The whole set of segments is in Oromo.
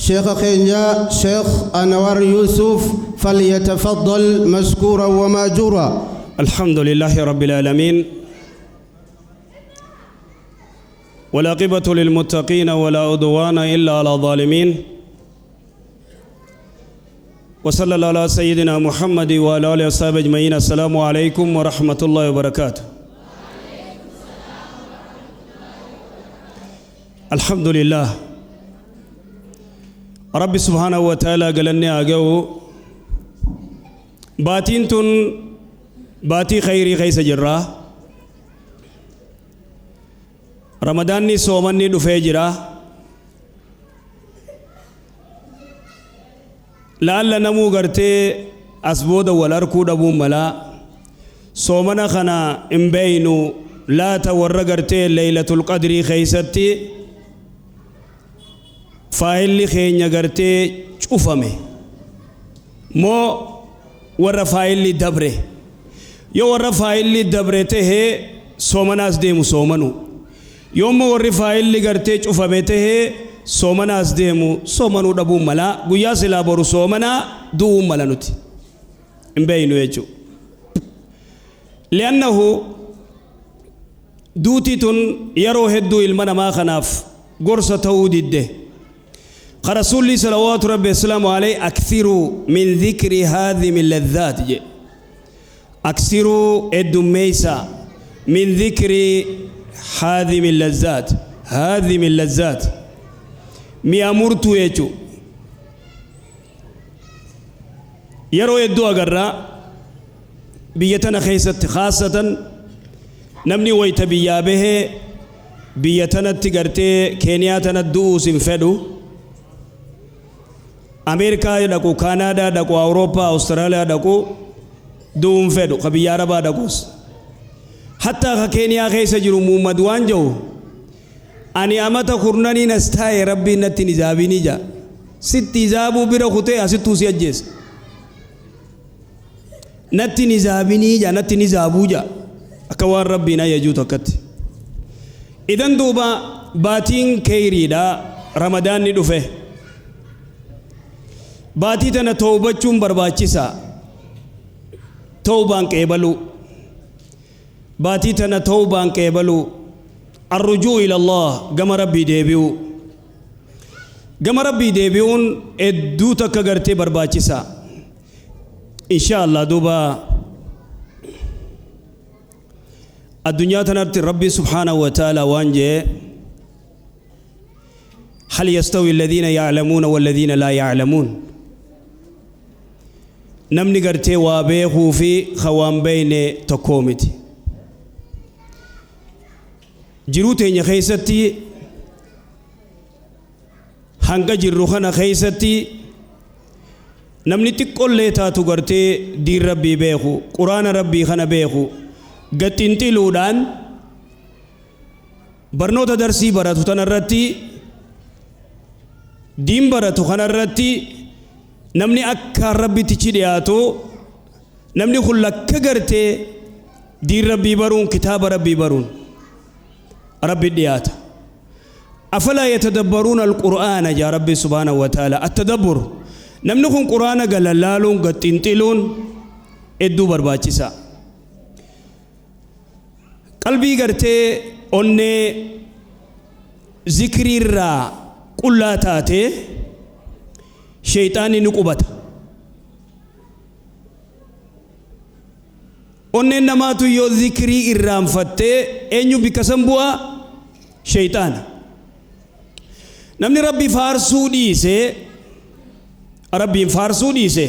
Sheekha keenya Sheekh Anwar Yuusuf falyatafaddal mashkuuran wa maajuura. الحمد لله رب العالمين والعاقبة للمتقين ولا عدوان إلا على الظالمين وصلى الله على سيدنا محمد وعلى آله وصحبه أجمعين. السلام عليكم ورحمة الله وبركاته. الحمد لله رب سبحانه وتعالى قالني أجو باتين تن باتي خيري خيس جرا رمضاني صومني دفي جرا لعل نمو غرتي أسبود والأركو دبو ملا صومنا خنا امبينو لا تور غرتي ليلة القدر خيستي فايل خينيا غرتي چوفمي مو ور فايل دبره يو ور فايل دبره ته صومناس ديمو صومنو يوم ور فايل غرتي چوفمي ته صومناس ديمو صومنو دبو ملا گویا سلا برو صومنا دو ملا نتي امبينو يجو لأنه دوتي تن يرو هدو المنا ما خناف قرصة تودده رسول الله صلوات ربي السلام عليه أكثروا من ذكر هذه من اللذات أكثروا الدميسة من ذكر هذه من اللذات هذه من اللذات ميامرتو يجو يرو يدو أقرأ بيتنا خيست خاصة نمني ويتبيا به بيتنا تقرتي كينياتنا الدوس انفدو أمريكا دكو كندا دكو أوروبا أستراليا دكو دوم فدو خبيا ربا دكوس حتى كينيا خيس جرو محمد وانجو أني أمتا خرناني نستاي ربي نتي نزابيني جا ستي زابو بيرا خطي أستو سيجيس نتي نزابيني جا نتي نزابو جا أكوان ربي نا يجو تكت إذن دوبا باتين كيري دا رمضان ندفه باتي تنا توبة چون برباچسا توبان قبلو باتي تنا توبان قبلو الرجوع إلى الله قم ربي ديبيو قم ربي ديبيون ادو تكغرتي برباچسا إن شاء الله دوبا الدنيا تنرت ربي سبحانه وتعالى وانجي هل يستوي الذين يعلمون والذين لا يعلمون نمني قرتي وابيخو في خوان بين تكومتي جروتين خيستي هنگا جروخنا خيستي نمني تقول ليتا تقرتي دير ربي بيخو قرآن ربي خنا بيخو قتنتي لودان برنوتا درسي براتو تنرتي دين براتو خنرتي نمني أكا ربي تشيدياتو نمني خلك كغرتي دين ربي برون كتاب ربي برون ربي دياتا أفلا يتدبرون القرآن يا ربي سبحانه وتعالى التدبر نمني خن قرآن قلالون قتنتلون ادو برباچسا قلبي غرتي أني ذكري را قلاتاتي شيطاني نقبت أني نماتو يو ذكري إرام فتة أنيو بكسم بوا شيطان نمني ربي فارسو ديسي ربي فارسو ديسي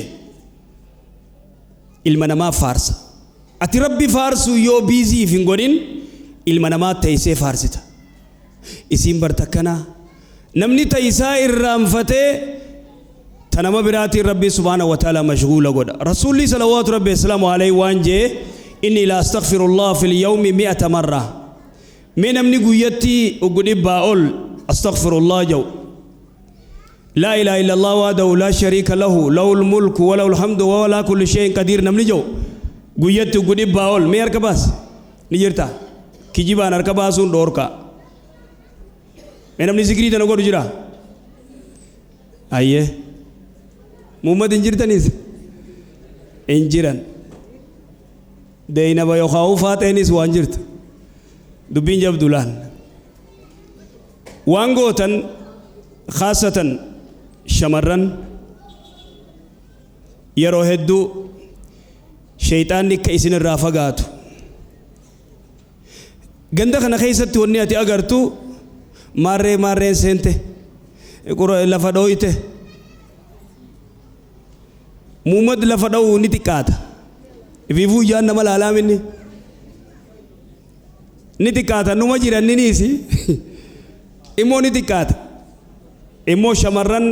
إلما نما فارس أتي ربي فارسو يو بيزي فينغورين إلما نما تيسي فارستا إسيم برتكنا نمني تيسا إرام فتة تنما براتي ربي سبحانه وتعالى مشغول قد رسولي صلوات ربي السلام عليه وانجي إني لا أستغفر الله في اليوم 100 مرة من أمني قيتي وقد باول أستغفر الله جو لا إله إلا الله وحده لا شريك له له الملك وله الحمد وهو على كل شيء قدير نمني جو قيتي وقد باول مي أركباس نجرتا كجيبان أركباسون دوركا من أمني ذكري تنقول جرا Ayyee Muhammad hin jirtaniis hin jiran. Deeynaba yookaan faaxeenis waan jirtu dubbiin jabdu laal. Waan gootan khaasatan shamarran yeroo hedduu shayxaanni akka isin irraa fagaatu. Ganda kana keessatti wanni ati agartu maarree maarreen seente lafa dhooyte. Muhammad lafa dha'uu ni xiqqaata. Ifiifuu iyyaan nama laalaa minni. Ni xiqqaata numa jiran niniisi immoo ni xiqqaata. Immoo shamarran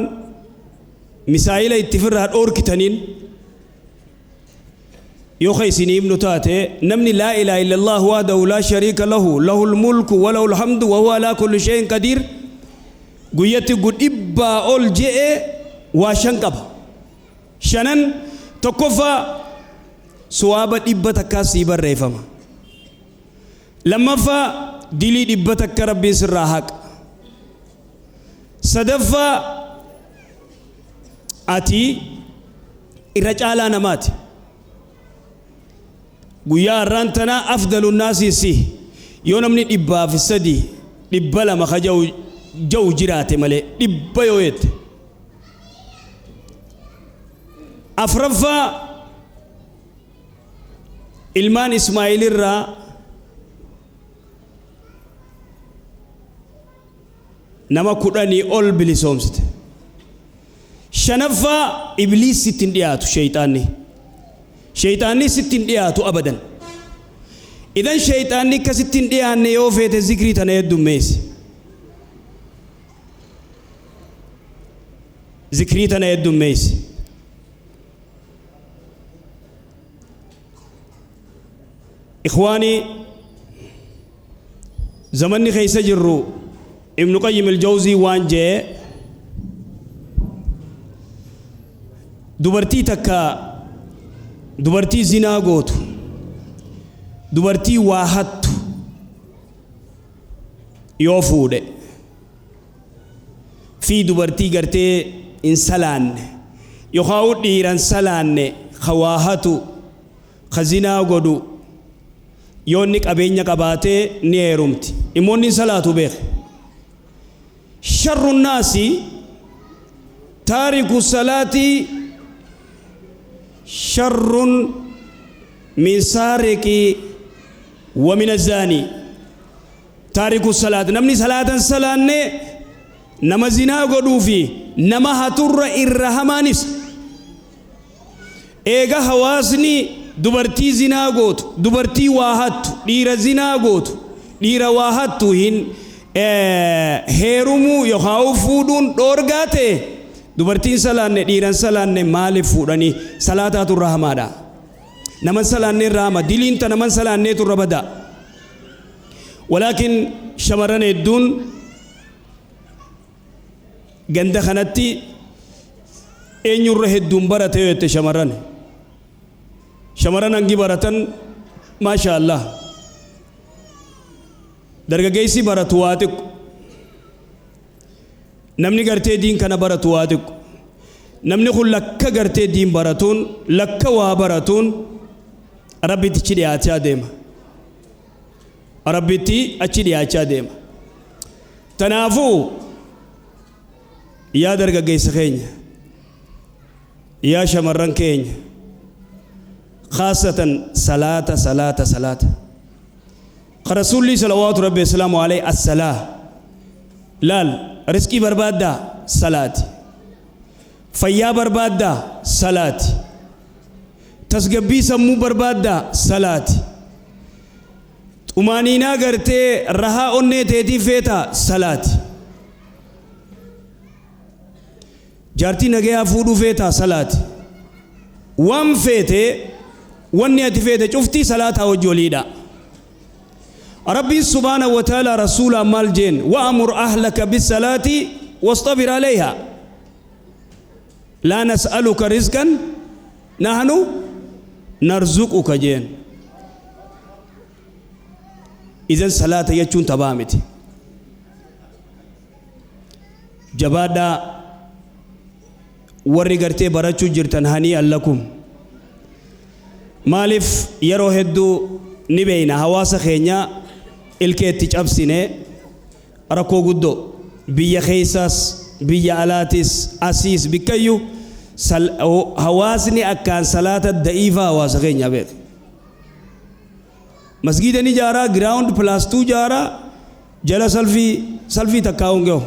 misaayila itti firraa dhoorkitaniin yoo ka isinii himnu taate namni laa ilaaha illallah wahdahu laa shariika lahu lahul mulku wa lahul hamdu wa huwa alaa kulli shay'in qadiir guyyatti 100 ol je'e waa 5 qaba. Shanan tokkoffaa suwaaba 100 sii barreeffama. Lammaffaa dilii 100 rabbiin sirraa haqa. Sadaffaa ati irra caalaa namaati. Guyyaa har'aan tanaa afdalu naasii si yoo namni 103 200 ka ja'u jiraate malee 100 yoo jette. Afraffaa ilmaan Ismaa'eel irraa nama 10 ol bilisoomsite. Shanaffaa ibliis sitti hin dhiyaatu shayxaanni. Shayxaanni sitti hin dhiyaatu abadan. Idan shayxaanni akka sitti hin dhiyaanne yoo feete zikrii tana heddummeessi. Zikrii tana heddummeessi. Ikhwaanii zamanni keessa jirru Ibnu Qayyim al-Jawzii waan jee dubartii takka dubartii zinaa gootu dubartii waa hattu yoo fuudhe fi dubartii gartee hin salaanne yookaan dhiira hin salaanne ka waa hatu ka zinaa godhu yoo inni qabeenya qabaatee ni heerumti. Immoo inni hin salaatu beeke. Sharru naasi taariku salaatii sharrun min saariqi wa min azzaanii. Taariku salaat namni salaatan salaanne nama zinaa godhuu fi nama haturra irra hamaanis. Eega hawaasni dubartii zinaa gootu dubartii waa hattu dhiira zinaa gootu dhiira waa hattu hin heerumuu yookaan fuudhuun dhoorgaa ta'e dubartiin salaanne dhiiran salaanne maaliif fuudhanii salaataatu irra hamaadha. Naman salaanne irra hama diliin ta naman salaanneetu irra bada. Walaakin shamarran hedduun ganda kanatti eenyurra hedduun barate yoo jette shamarran. Shamarran hangi baratan maasha Allah. Dargaggeessi baratu waa xiqqo. Namni gartee diin kana baratu waa xiqqo. Namni kun lakka gartee diin baratuun lakka waa baratuun rabbitti achi dhiyaachaa deema. Rabbitti achi dhiyaachaa deema. Tanaafuu yaa dargaggeessa keenya yaa shamarran keenya khaasatan salaata salaata salaata. Rasuulli salawaatu rabbi salaamu alayhi assalaa laal riskii barbaaddaa salaati. Fayyaa barbaaddaa salaati. Tasgabbii sammuu barbaaddaa salaati. Xumaaniinaa gartee rahaa onnee teetii feetaa salaati. Jaartii nagayaa fuudhuu feetaa salaati. Waan feete wanni ati feete cuftii salaataa wajji waliidha. Rabbiin subhaanahu wa ta'ala rasuulaa maal jeen wa'amur ahlaka bisalaati wastabir alayha. Laa nas'aluka rizqan nahnu narzuquka jeen. Idan salaata jechuun taphaa miti. Jabaadhaa Warri gartee barachuu jirtan hanii lakum. Maaliif yeroo hedduu ni beeyna hawaasa keenya ilkeetti cabsine rakkoo guddoo biyya keessaas biyya alaatis asiis bikkayyuu hawaasni akkaan salaata da'iifaa hawaasa keenya beeka. Masgiida ni ijaaraa, ground plus 2 ijaaraa, jala salfii salfii takkaa hin gahu.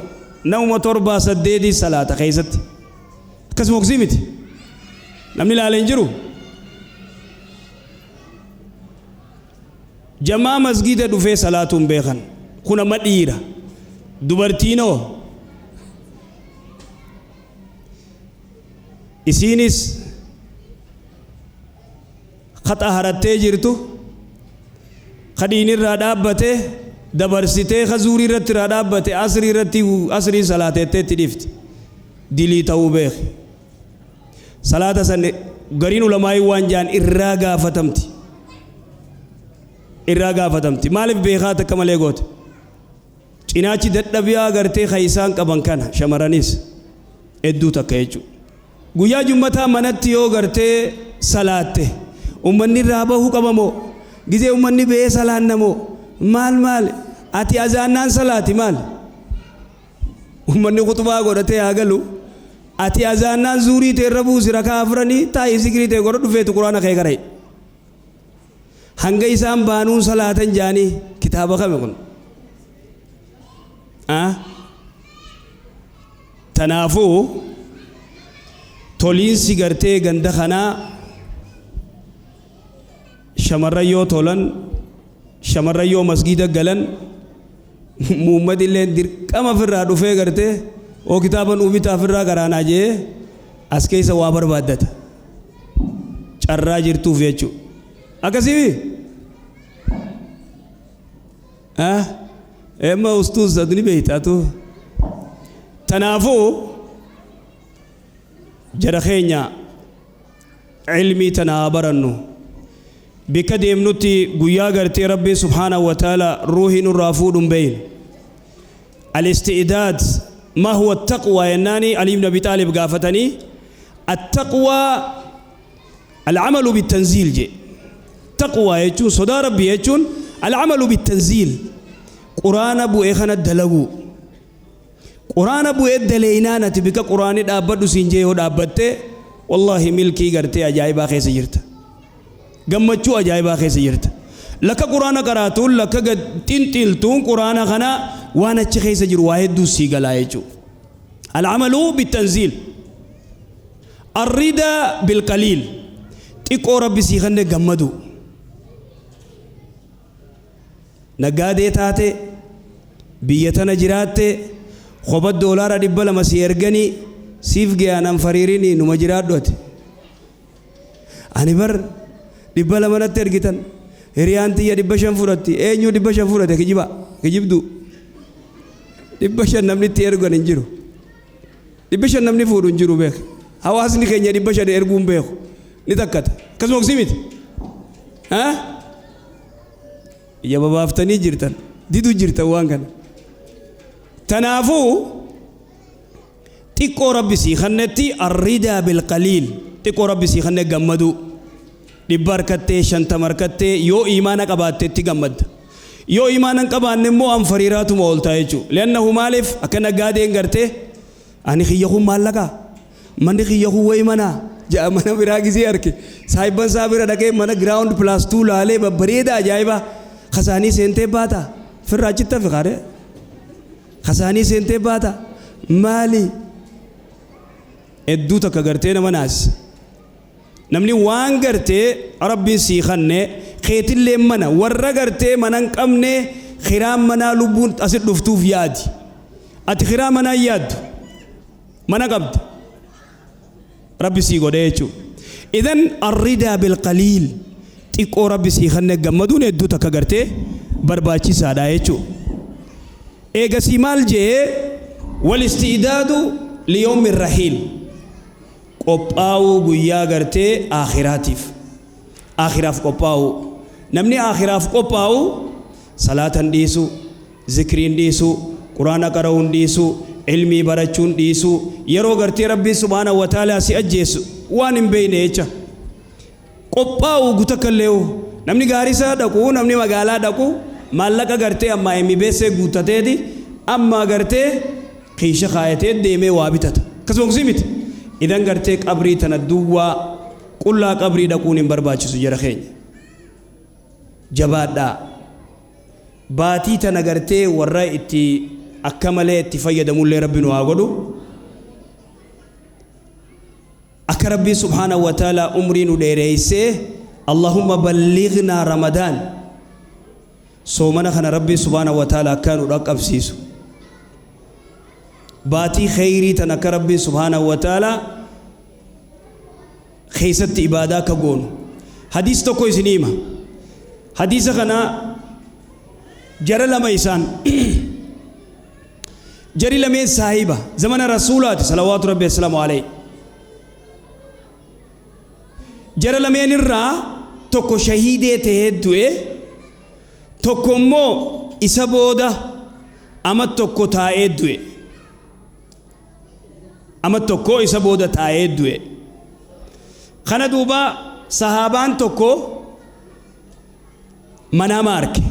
Namuma torbaa saddeetii salaata keessatti. Akkasuma oksii miti. Namni ilaalee hin jiru. Jamaa masgiida dhufee salaatuun beekan. Kun amma dhiira. Dubartiinoo isiinis kaxa harattee jirtu kadhiin irraa dhaabbate dabarsitee ka zuurii irratti irraa dhaabbate asrii irratti asrii salaateettee itti dhiifti. Dilii ta'uu beeki. Salaata san gariin ulamaa'ii waan jaan irraa gaafatamti. Irraa gaafatamti. Maaliif beekaa takka malee goote? Cinaachi dadhabiyaa gartee ka isaan qaban kana shamarranis hedduu takka jechuudha. Guyyaa jummataa manatti yoo gartee salaatte ummanni irraa bahuu qaba moo gizee ummanni bahee salaanna moo maal maal ati azaannaan salaati maal ummanni khutbaa godhatee haa galu ati azaannaan zuurii ta'e irra buusi rakaa afranii taa'ii zikrii ta'e godha dhufeetu quraana kee qara'e. Hanga isaan baanuun salaatan jaanii kitaaba kame kun. Tanaafuu toliinsi gartee ganda kanaa shamarran yoo tolan shamarran yoo masgiida galan muummadi illee dirqama ofirraa dhufee gartee oo kitaaba nuu bitaa ofirraa qaraanaa jee as keessa waa barbaaddata. Carraa jirtuuf jechuudha. Akkasii Emma ustuus ni beektaatu. Tanaafuu jara keenya ilmii tanaa barannu. Bikka deemnutti guyyaa gartee Rabbi subhaanahu wa ta'ala ruuhii nurraa fuudhuun beeynu. الاستعداد ما هو التقوى يناني علي بن أبي طالب قافتني التقوى العمل بالتنزيل جي تقوى يجون صدى ربي يجون العمل بالتنزيل قرآن أبو إخنا الدلقو قرآن أبو إدلينا نتبك قرآن دابدو سنجي ودابته والله ملكي قرتي أجايبا خيس جرت قمتشو أجايبا خيس جرت لك قرآن قراتون لك قد تنتلتون قرآن خنا وانا تشخيس جر واحد دو سيغلا يجو العمل بالتنزيل الرضا بالقليل تيكو ربي سيخن قمدو نقادي تاتي بيتنا جراتي خبط دولار دبلا ما سيرغني سيف جيانا فريريني نما جرات دوت أني بر دبلا ما نترجتن هريانتي يا دبشان فرتي أينو دبشان فرتي كجيبا كجيبدو دبشان نمني تيرغن انجرو دبشان نمني فور انجرو بيخ حواسني كنيا دبشان إرغون بيخ نتكت كسمك سميت ها يا بابا افتني جرتن ديدو جرتن وانكن تنافو تيكو ربي سيخنتي الرضا بالقليل تيكو ربي سيخنة جمدو دبركتي شنتمركتي يو إيمانك أباتي تجمد يو إيمانك أبان نمو أم فريرات مولتا يجو لأنه مالف أكنا قادين قرتي أني خيخو مالك من خيخو ويمنا جاء منا براغي زيارك سايبان سابرا دكي منا جراوند بلس 2 لالي ببريدا جايبا خساني سنتي باتا فراجتا في خاره خساني سنتي باتا مالي ادو تك غرتي نمناس نمني وان غرتي ربي سيخنه خيت اللي منا ور غرتي منن قمنه خرام منا لبون اسد دفتوف يادي اتي خرام منا ياد منا قبض ربي سي غوديچو اذن الرضا بالقليل تيكو ربي سيخنه غمدون ادو تك غرتي برباچي سادا يچو ايغسي مال جي والاستعداد ليوم الرحيل قباو غيا غرتي اخراتيف اخراف قباو نمني اخراف قباو صلاة ديسو ذكرين ديسو قران قرون ديسو Ilmii barachuun dhiisuu yeroo gartee Rabbiin subhaanahu wa ta'aalaa si ajjeessu waan hin beeyne jecha. Qophaa'u gutakka illee namni gaarisaa dhaqu, namni magaalaa dhaqu maallaqa gartee ammaa MBS guuttateeti amma gartee kiisha kaayatee deemee waa bitata. Akkasuma kusii miti. Idan gartee qabrii tana duwwaa qullaa qabrii dhaquun hin barbaachisu jara keenya. Jabaadhaa. Baatii tana gartee warra itti akka malee itti fayyadamullee Rabbi nu haa godhu. Akka Rabbiin subhaanahu wa ta'aalaa umrii nu dheereessee, Allahumma ballighnaa Ramadaan, soomana kana Rabbiin subhaanahu wa ta'aalaa akka nu dhaqqabsiisu, baatii kheyrii tan akka Rabbiin subhaanahu wa ta'aalaa keessatti ibaadaa akka goonu. Hadiis tokko isinii hima. Hadiisa kana jara lama, isaan jari lameen saahiba zamana Rasuulaati salawaatu Rabbi assalaamu alayhi. Jara lameen irraa tokko shahiidee tahee du'e, tokko immoo isa booda ama tokko taa'ee du'e, ama tokko isa booda taa'ee du'e. Kana duuba sahaabaan tokko manaama arke.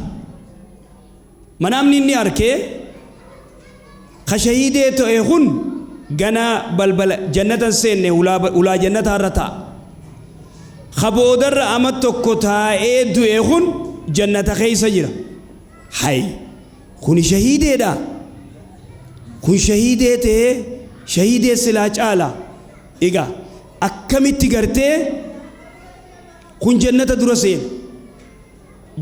Manaamni inni arkee ka shahiidee ta'e kun gana balbala jannatan seenne, ulaa jannataa irra ta'a. Ka boodarra ama tokko taa'ee du'e kun jannata keessa jira. Hay, kuni shahiideedha, kun shahiidee ta'ee, shahiidee silaa caala. Egaa akkamitti gartee kun jannata dura seena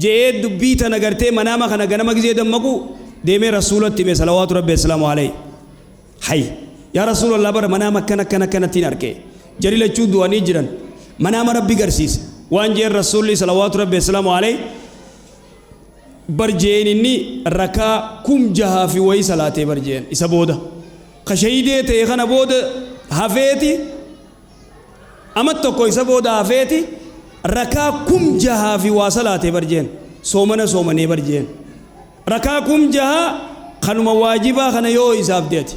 je'ee dubbii tana gartee manaama kana ganama gizee dammaqu deemee Rasuulatti hime salawaatu Rabbi assalaamu alayhi. Hay, yaa Rasuulallah, bara manaama akkana akkana akkanattiin arke, jari lachuu du'anii jiran, manaama Rabbi garsiise. Waan jeen Rasuulli salawaatu Rabbi assalaamu alayhi: bar jeen inni rakaa 6000 fi wayii salaatee bar jeen. Isa booda ka shahiidee ta'e kana booda hafeeti, ama tokko isa booda hafeeti rakaa 6000 fi waa salaatee bar jeen, soomana soomanee bar jeen. Rakaa 6000 kanuma waajibaa kana yoo isaaf deeti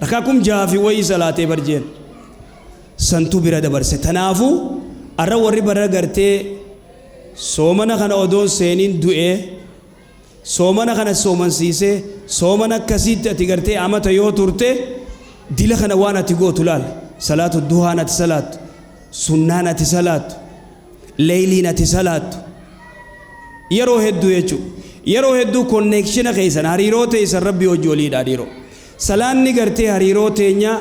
rakaa 6000 fi wayii salaatee bar jeen, santu bira dabarse. Tanaafuu arra warri bara gartee soomana kana odoon seeniin du'ee soomana kana soomansiisee, soomana akkasiitti ati gartee amata yoo turte, dila kana waan ati gootu laal. Salaatu duhaan ati salaattu, sunnaan ati salaattu, leeyliin ati salaattu yeroo hedduu jechuu. Yeroo hedduu connection keessan, hariiroo teessan Rabbii hojii waliidha. Dhiiroo, salaanni gartee hariiroo teenya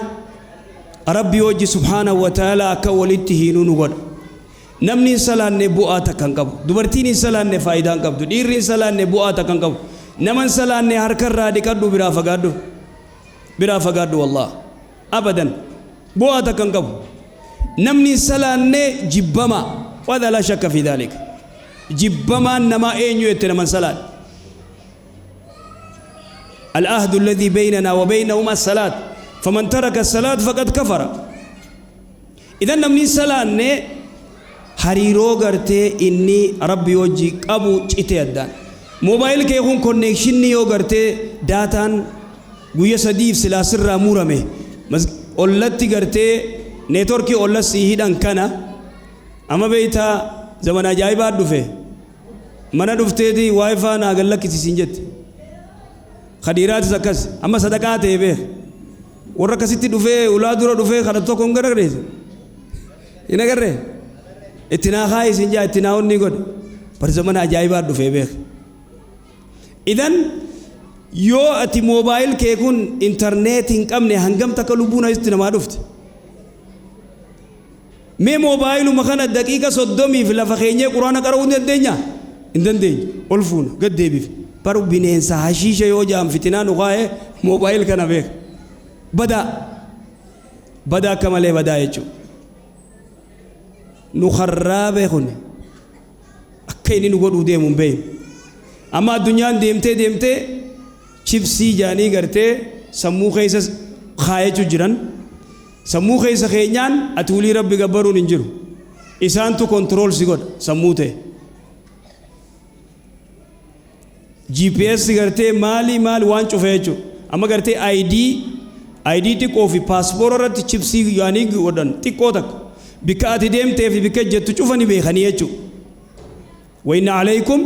Rabbii hojii subhaanahu wa ta'ala akka walitti hiinuu nu godha. Namni hin salaanne bu'aa takka hin qabu. Dubartiin hin salaanne faayidaa hin qabdu. Dhiirri hin salaanne bu'aa takka hin qabu. Nama hin salaanne harkarraa dhiqadhu, biraa fagaadhu, biraa fagaadhu. Wallah abadan bu'aa takka hin qabu. Namni hin salaanne jibbama, wada laa shakka fi dhaalika. Jibbamaan namaa eenyu jette? Nama hin salaanne. العهد الذي بيننا وبينهم الصلاة، فمن ترك الصلاة فقد كفر. إذا namni salaanne hariiroo gartee inni Rabbi wajji qabu cite addaan. Moobaayil kee kun connection yoo gartee daataan guyya sadiif silaa sirraa murame, ollatti gartee network olla sii hidhan kana amma beeytaa, zamana ajaa'ibaa dhufe. Mana dhufteeti WiFi naa gallakkisiisin jette. Kadiiraatis akkas amma sadaqaa ta'e beek. Warra akkasitti dhufee ulaa dura dhufee kana tokko hin garagareesse hin agarree, itti naa kaayi jaa, itti naa onni godhe. Bar zamana ajaa'ibaa dhufee beek. Idan yoo ati moobaayil kee kun intarneet hin qabne, hangam takka lubbuun asitti namaa dhufte? Mee moobaayiluma kana daqiiqa 30f lafa keenyee Quraana qara'uu hin dandeenya? Hin dandeenyu. Ol fuuna, gad deebif. Bar bineensa hashiisha yoo jaan fitinaa nu kaa'e moobaayil kana beek. Badaa badaa, akka malee badaa jechuudha. Nu karraa kun akka inni nu godhuu deemu hin beeknu. Amma addunyaan deemtee deemtee chipsii jaanii gartee sammuu keessa kaayachuu jiran. Sammuu keessa keenyaan ati ulii Rabbi gabbaruun hin jiru. Isaantu control si godha sammuu ta'e. GPS gartee maali maali waan cufe jechuudha. Amma gartee ID ID xiqqoo fi paaspoora irratti chipsii yaanii godhan xiqqoo takka. Bikka ati deemtee fi bikka jettu cufa ni beekanii jechuudha. وإن عليكم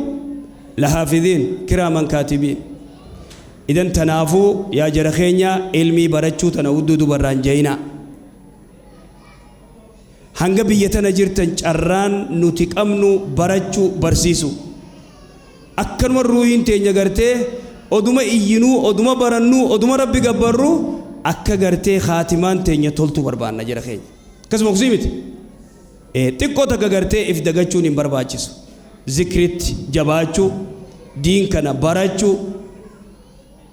لحافظين كراما كاتبين. إذن تنافو يا جرخينيا علمي برچو تنا ودو dubarraan jeyna. Hanga biyya tana jirtan carraan nuti qabnu barachuu, barsiisu. Akkanuma ruuhiin teenya gartee oduma iyyinuu, oduma barannuu, oduma Rabbi gabbarru, akka gartee haatimaan teenya toltu barbaanna jira keenya. Akkasuma kusii miti. Xiqqoo takka gartee if dagachuun hin barbaachisu. Zikritti jabaachuu, diin kana barachuu,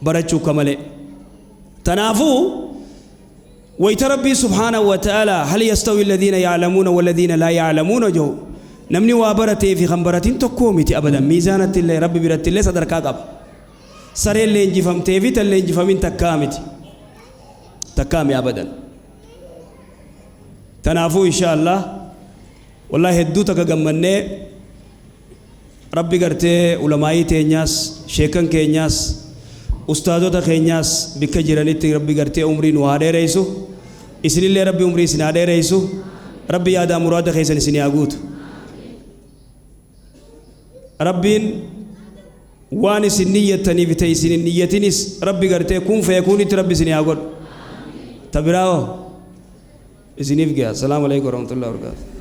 barachuu kamalee. Tanaafuu ويت ربي سبحانه وتعالى هل يستوي الذين يعلمون والذين لا يعلمون جو نمني وابرتي في خنبرتين تكومتي أبدا ميزانة الله ربي برت الله صدر كاقب سرين اللي انجفم تيفي اللي انجفمين تكامتي تكامي أبدا. تنافو إن شاء الله والله هدوتك قمني ربي قرتي علمائي تينياس شيكن كينياس ustaadota keenyaas bikka jiranitti Rabbi gartee umrii nu haa dheereysu. Isinillee Rabbi umrii isin haa dheereysu. Rabbi yaadaa muraada keessan isin haa guutu. Rabbiin waan isin niyyattaniif ta'e isin hin niyyatinis Rabbi gartee kun feekuunitti Rabbi isin haa godhu. Ta biraa hoo isiniif ga'a. Asalaamu alaikum warahmatullahi wabarakatuh.